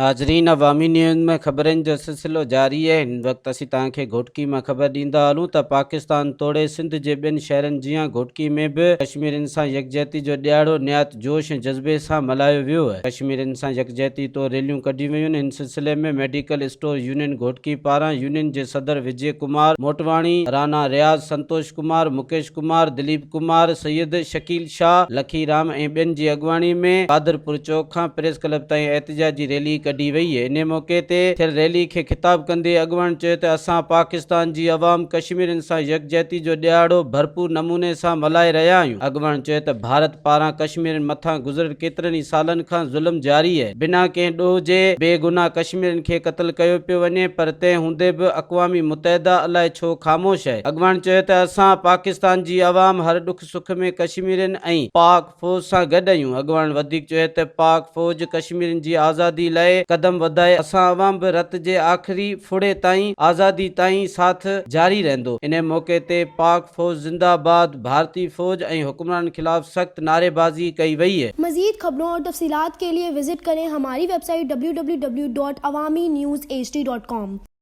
ناظرين عوامي نيوز ۾ خبرن جو سلسلو جاري آهي هن وقت اسين توهان کي گهوٽڪي مان خبر ڏيندا هلون ته پاڪستان توڙي سنڌ جي ٻين شهرن جيان گهوٽڪي ۾ به ڪشميرين سان يڪجهتي جو ڏهاڙو نهايت جوش ۽ جذبي سان ملهايو ويو ڪشميرين سان يڪجهتي طور ريليون ڪڍيون ويون ان سلسلي ۾ ميڊيڪل اسٽور يونين گهوٽڪي پاران يونين جي صدر وجي ڪمار موٽواڻي، رانا رياض، سنتوش ڪمار، مڪيش ڪمار، دليپ ڪمار، سيد شڪيل شاهه، لکي رام ۽ ٻين جي اڳواڻي ۾ قادرپور چوڪ کان پريس ڪلب تائين احتجاجي ريلي ڪڍي وئي. انهي موقعي تي ٿيل ريلي کي خطاب ڪندي اڳواڻن چيو ته اسان پاڪستان جي عوام ڪشميرين سان يڪجهتي جو ڏهاڙو ڀرپور نموني سان ملهائي رهيا آهيون. اڳواڻن چيو ته ڀارت پاران ڪشميرين مٿان گذريل ڪيترن ئي سالن کان ظلم جاري آهي، بنا ڪنهن ڏوهه جي بي گناهه ڪشميرين کي قتل ڪيو پيو وڃي پر تنهن هوندي به اقوام متحده الائي ڇو خاموش آهي. اڳواڻن چيو ته اسان پاڪستان جي عوام هر ڏک سک ۾ ڪشميرين ۽ پاڪ فوج سان گڏ آهيون. اڳواڻن وڌيڪ چيو ته پاڪ فوج ڪشميرين جي آزادي لاء قدم وڌائي اسان عوام به رت جي آخري ڦڙي تائين آزادي تائين ساٿ جاري رهندو. انهي موقعي تي پاڪ فوج زنده باد، ڀارتي فوج ۽ حڪمرانن خلاف سخت نعريبازي ڪئي وئي. مزيد خبرون اور تفصيلات کے لئے وزٽ ڪرين ھماري website W W W dot Awami news H D dot com.